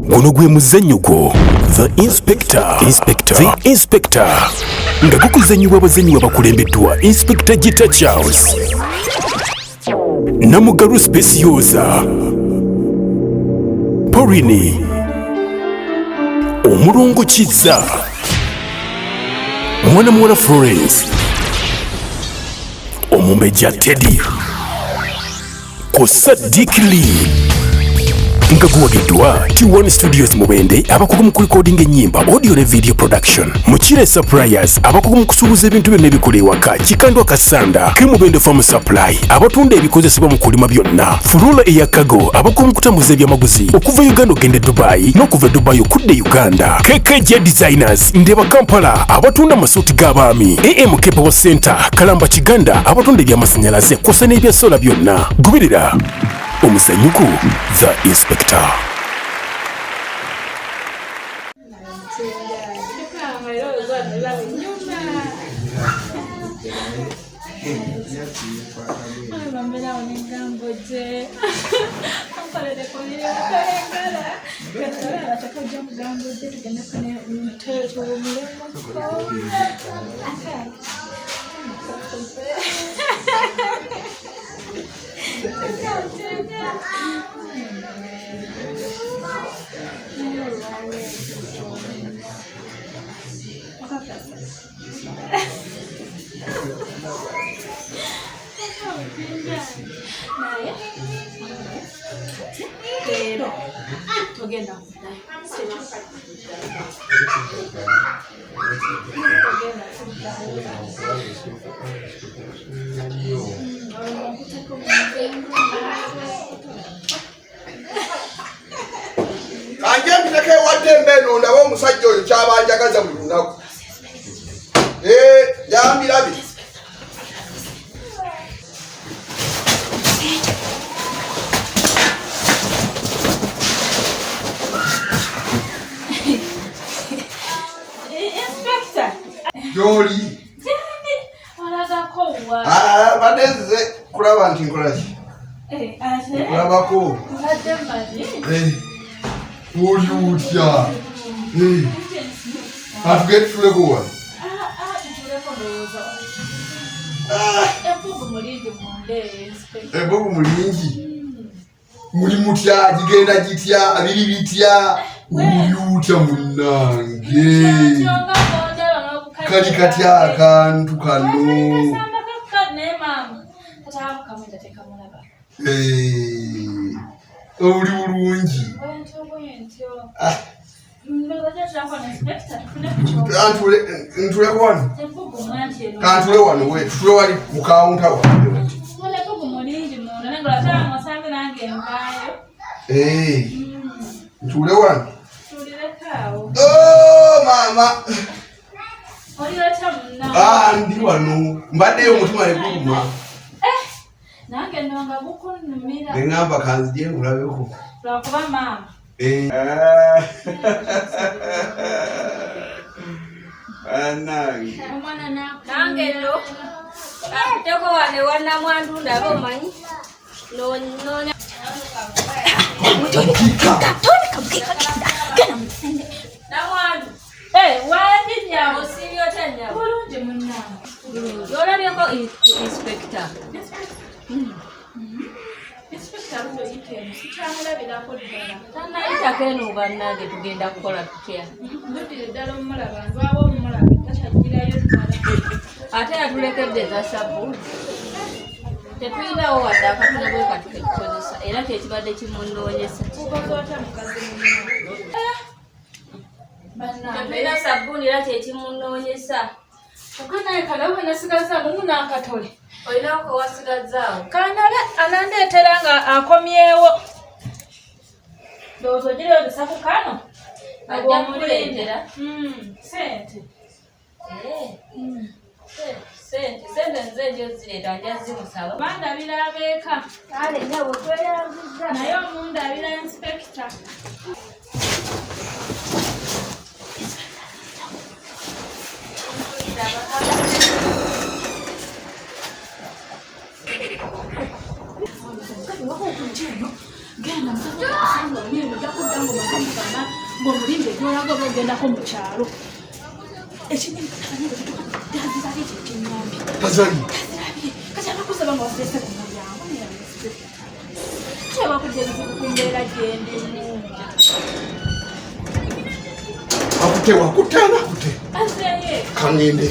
Guno gwe muzannyo gwo The Inspector, Inspector, The Inspector nga gukuzannyibwa abazannyi abakulembeddwa Inspector Gita Charles, Namugalu Specioza, Porini, Omulongo Kizza, Mwana Muwala Florence, Omumbejja Teddy kw'ossa Dick Lee nga guwagiddwa T1 Studios Mubende abakugu mu kulikodinga ennyimba audio ne video production, Mukire Suppliers abakugu mu kusuubuza ebintu byonna ebikola ewaka, Kikandwa Kasanda ke Mubende Farm Supply abatunda ebikozesebwa mu kulima byonna, Furula eya Cargo abakugu mu kutambuza ebyamaguzi okuva Uganda okugenda e Dubai n'okuva e Dubai okudda e Uganda, KKJ Designers Ndeba Kampala abatunda amasuuti g'abaami, AMK Power Center Kalamba Kiganda abatunda eby'amasannyalaze kw'ossa n'ebya sola byonna. Goberera omuzannyo gwo The Inspector. Leero togenda kuddayo. Togenda kuddayo. Kanje mpiteko ewadde embeeno ndabe omusajja oyo kyaba njagaza buli lunaku. Eh, yambirabe. Inspector. Gy'oli. Olagako wa? Ah, badde nzize kulaba nti nkola ki? Eh, ate? Kulabako. Mbadde mmanyi. Eh, oli otya? Eh, atugende tutuleko wano. Ah, ah, tutuleko ndowooza. Ah, Ebbugumu lingi munda eyo, Inspector. ebbugumu lingi. Muli mutya? Gigenda gitya? Biri bitya? Oli otya munnange? Kali katya akantu kano? Eh, oli bulungi? Ah, ntuleko wano, kantule wano, we tutule wali mu kawunta wano. Eh, ntule wano. Oh, maama. Ah, ndi wano mbaddeyo omutima ne guluma. Nange ndonga gukunnumira. Ne ŋŋamba kanzije nkulabeko. Lwakuba maama. Eh. Bannange. Omwana Nange nno akuteko wano ewa namwandu ndabe omanyi noonya. Namwandu. Eh, wandi nnyabo. Osiibye otya nnyabo? Bulungi munnange. Bulungi. Olabyeko inspector? Inspector luno yita eno sikyamulabirako ddala. Tannayitako eno bannange tugenda kukola tutya? Nduddire ddala omulaba, ndwawo omulaba takyagirayo ddala. Ate yatulekedde eza sabbuuni. Tetulinawo wadde akatono bwe kati ke tukozesa era kyekibadde kimunoonyesa. Ukoze otya mukazi munnange? Bannange. Tetulina sabbuuni era kyekimunoonyesa. Kyokka naye kalabe nasigazzaamu mu n'akatole. Olinawo ke wasigazzaawo? Kanabe anandeetera nga akomyewo. Ndowooza ogireyozesa ku kano. Ajja kukuleetera. Ssente. Eh. Sente, sente nze njo zireeta nja zimusaba. Bandabira abeeka. Kale nnyabo tweyanzizza. Naye omundabira inspector. mama ng'omulinga egyolaga oba ogendako mu kyalo ekinyamutazirabye kyekinyambi tazirabye tazirabye kati abakuza banga wazirese ku mulyango kyebakujja ebizibu ku mbeera gyendimu. Akute wakute anakute. Azeeyo. Kangende.